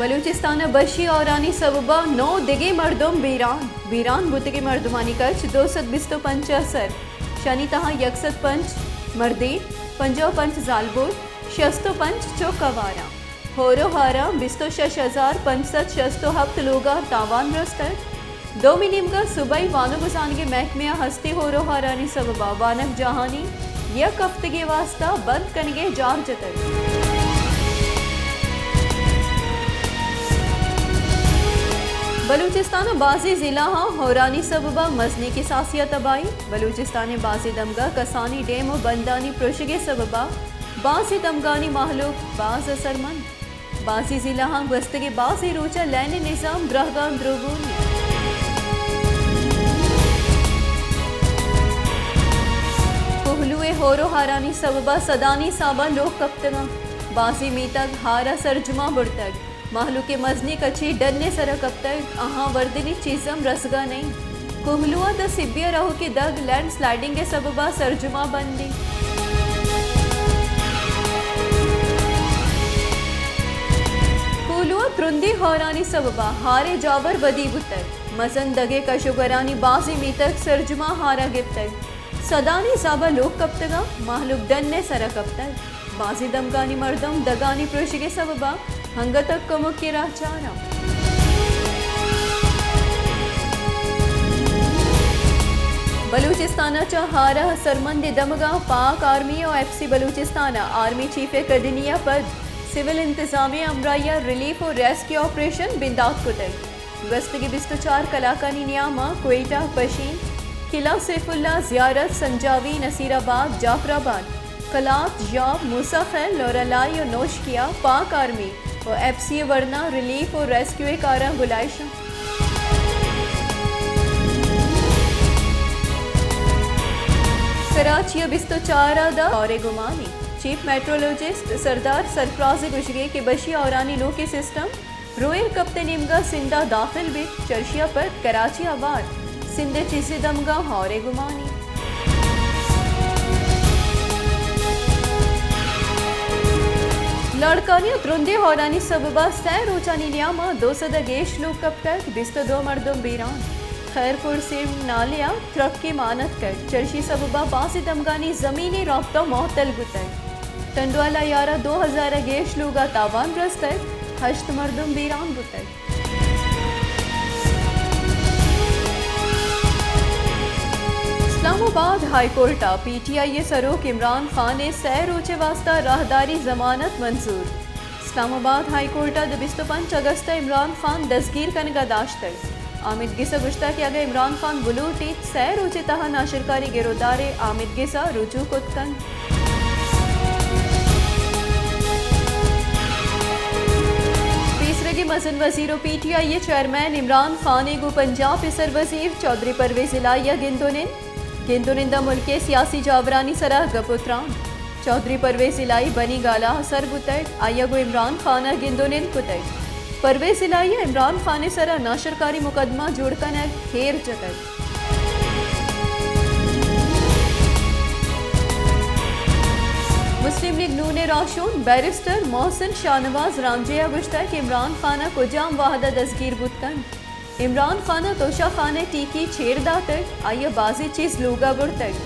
بلوچستان ءَ بشی ہورانی سبب ءَ نو دگہ مردم بیران۔ بیران بوتگیں مردمانی کچ دو سد بیست ءُ پنچ ءَ سر۔ شانی تہا یک سد پنچ مردین، پنجاہ ءُ پنچ زالبول، شست ءُ پنچ چک آوار اَنت۔ ہور ءُ ہاراں بیست ءُ شش ہزار پنچ سد شست ءُ ہپت لوگاں تاوان رستگ۔ دومی نیمگ ءَ صوبائی وانگ ءُ زانگ ءِ محکمہ ءَ ہستیں ہور ءُ ہارانی سبب ءَ وانگجاہانی یک ہفتگے ءِ واستہ بند کنگ ءِ جار جتگ۔ بلوچستان ءِ بازیں ضلعاں ہورانی سبب ءَ مزنیں کساسے ءَ تباہی۔ بلوچستان ءِ بازیں دمگ ءَ کسانیں ڈیم ءُ بندانی پرشگ ءِ سبب ءَ بازیں دمگانی مہلوک باز اثرمند۔ بازیں ضلعاں گوستگیں بازیں روچ ءَ لین ءِ نظام گرہگاں دروگونی۔ کوہلو ءِ ہور ءُ ہارانی سبب ءَ سدانی حساب ءَ لوگ کپتگ اَنت۔ بازیں میتگ ہار ءَ سرجم ءَ برتگ۔ مہلوک ءِ مزنیں کچے ڈن ءِ سر ءَ کپتگ، آہاں وردنی چیز ہم رسگ ءَ نہ اِنت۔ کوہلو ءَ داں سبی ءَ رؤکیں دگ لینڈ سلائیڈنگ ءِ سبب ءَ سرجم ءَ بند اِنت۔ کوہلو ءَ ترندیں ہارانی سبب ءَ ہار ءِ جاور ودی بوتگ۔ مزن دگ ءِ کش ءُ گورانی بازیں میتگ سرجم ءَ ہار ءَ گپتگ۔ سدانی حساب ءَ لوگ کپتگ اَنت، مہلوک ڈن ءِ سر ءَ کپتگ۔ بازیں دمگانی مردم دگانی پروشگ ءِ سبب ءَ انگت ءَ کمک ءِ راہ چار اَنت۔ بلوچستان ءَ چہ ہار ءَ سرمندیں دمگاں پاک آرمی ءُ ایف سی بلوچستان ءَ آرمی چیف ءِ کڈنی ءَ پد سول انتظامیہ ءِ ہمراہی ءَ ریلیف ءُ ریسکیو آپریشن بندات کتگ۔ گوستگیں بیست ءُ چار کلاکانی نیام ءَ کوئٹہ، پشین، قلعہ سیف اللہ، زیارت، سنجاوی، نصیر آباد، جعفر آباد، قلات، ژاپ، موسی خیل، لورالائی ءُ نوشکیہ پاک آرمی ءُ ایف سی ءِ ورنا ریلیف ءُ ریسکیو ءِ کاراں گلائیش اَنت۔ کراچی ءَ بیست ءُ چار ءَ داں ہور ءِ گمانے۔ چیف میٹرولوجسٹ سردار سرفراز ءِ گوشگ ءَ کہ بشی ہورانی نوکیں سسٹم روئر کپت ءِ نیمگ ءَ سندھ ءَ داخل بیت، چرشی ءَ پد کراچی ءَ ہوار سندھ ءِ چیزے دمگاں ہور ءِ گمانے۔ لاڑکانی ءَ ترندیں ہورانی سبب ءَ سئے روچانی نیام ءَ دو سد ءَ گیش لوگ کپتگ، بیست ءُ دو مردم بیران۔ خیر پور سیم نالے ءَ ترکے مان اتکگ، چرشی سبب ءَ بازیں دمگانی زمینی رابطہ معطل بوتگ۔ ٹنڈوالہ یار ءَ دو ہزار ءَ گیش لوگ ءَ تاوان رستگ، ہشت مردم بیران بوتگ۔ اسلام آباد ہائی کورٹ ءَ پی ٹی آئی ءِ سروک عمران خان ءِ سئے روچ ءِ واستہ راہداری ضمانت منظور۔ اسلام آباد ہائی کورٹ ءَ داں بیست ءُ پنچ اگست ءَ عمران خان دزگیر کنگ ءَ داشتگ۔ آمید گس ءَ گوشتگ کہ اگاں عمران خان بلوٹ ایت، سئے روچ ءِ تہا ناشرکاری گرودار ءِ آمید گس ءَ رجوع کت کنت۔ پیسریگیں مزن وزیر ءُ پی ٹی آئی ءِ چیئرمین عمران خان ءِ گوں پنجاب ءِ سر وزیر چوہدری پرویز الہی ءَ گند ءُ نند۔ گند ءُ نند ءَ ملک ءِ سیاسی جاورانی سرا گپ ءُ تران۔ چوہدری پرویز الہی بنی گالہ ءَ سر بوتگ، آئی ءَ گوں عمران خان ءَ گند ءُ نند کتگ۔ پرویز الہی ءَ عمران خان ءِ سرا ناشرکاری مقدمہ جوڑ کنگ ءَ ایر جتگ۔ مسلم لیگ نون ءِ راہشون بیرسٹر محسن شاہنواز رانجے ءَ گوشتگ کہ عمران خان ءَ کجام وہد ءَ دزگیر بوت کنت۔ عمران خان ءَ توشہ خانہ ءِ ٹیکی چیر داتگ، آئی ءَ بازیں چیز لوگ ءَ برتگ۔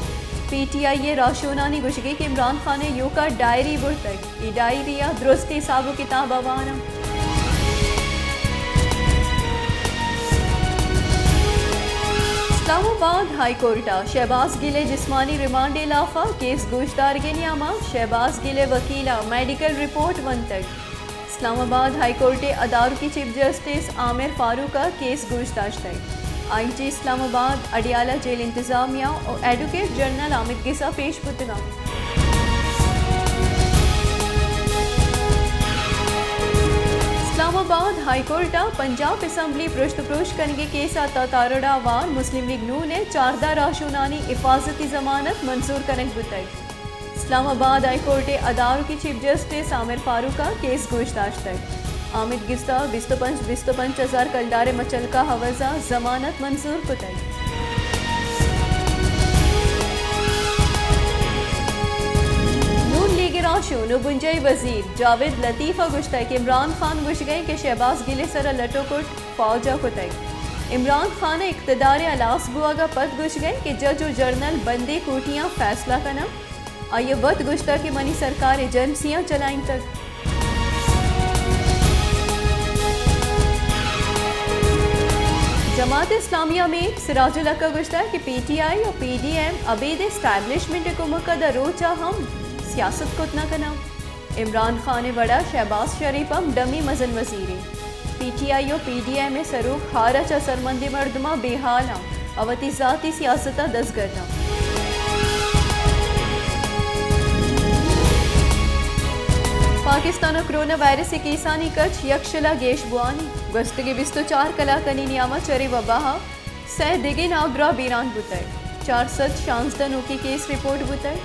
پی ٹی آئی ءِ راہشونانی گوشگ اِنت کہ عمران خان ءَ ایوک ءَ ڈائری برتگ، اے ڈائری ءَ درستیں حساب ءُ کتاب ءَ وار اَنت۔ اسلام آباد ہائی کورٹ ءَ شہباز گل ءِ جسمانی ریمانڈ ءِ ہلاپ ءَ کیس گوشدارگ ءِ نیام ءَ شہباز گل ءِ وکیل ءَ میڈیکل رپورٹ ونتگ۔ اسلام آباد ہائی کورٹ ءِ ادارکی چیف جسٹس عامر فاروق ءَ کیس گوش داشتگ۔ آئی جی اسلام آباد، اڈیالہ جیل انتظامیہ ءُ ایڈوکیٹ جنرل آمید گس ءَ پیش بوتگ اَنت۔ اسلام آباد ہائی کورٹ ءَ پنجاب اسمبلی پرشت ءُ پروش کنگ ءِ کیس ءَ تتارڑ ءَ ہوار مسلم لیگ نون ءِ چاردہ راہشونانی حفاظتی ضمانت منظور کنگ بوتگ۔ اسلام آباد ہائی کورٹ ءِ ادارکی چیف جسٹس عامر فاروق ءَ کیس گوش داشتگ۔ آمید گس ءَ بیست ءُ پنچ، بیست ءُ پنچ ہزار کلدار ءِ مچلکہ عوض ءَ ضمانت منظور کتگ۔ نون لیگ گرانشون و بنجاہی وزیر جاوید لطیف ء گوشتگ کہ عمران خان گوشگئے کہ شہباز گل ء سرا لٹ و کٹ فوج ء کتگ۔ عمران خان ء اقتدار ء ہلاس بوگ ء پد گوشگئے کہ جج و جرنل بندیں کوٹیاں فیصلہ کناں۔ آئی ء وت گوشتگ کہ منی سرکار ایجنسیاں چلائینتگ۔ جماعت اسلامی ء میر سراج الحق ء گوشتگ کہ پی ٹی آئی و پی ڈی ایم ابید اسٹیبلشمنٹ ء کمک ء داں روچ ء ہم سیاست کت نہ کناں۔ عمران خان ء وڑا شہباز شریف ہم ڈمی مزن وزیرے۔ پی ٹی آئی و پی ڈی ایم ء سروک ہار ء چہ سرمندیں مردماں بے حال آں ء وتی ذاتی سیاست ء دزگٹ آں۔ پاکستان ء کرونا وائرس ء کیسانی کچ یک شلا گیش بوانی۔ گوستگیں بیست و چار کلاکانی نیام ء چرے وبا ء سئے دگہ نادراہ بیران بوتگ۔ چار سد شانزدہ نوکیں کیس رپورٹ بوتگ۔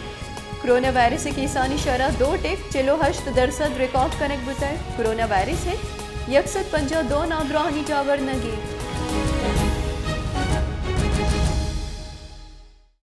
کرونا وائرس ء کیسانی شرح دو ٹک چل و ہشت درسد ریکارڈ کنگ بوتگ۔ کرونا وائرس ء یک سد پنجاہ دو نادراہانی جاور نگی۔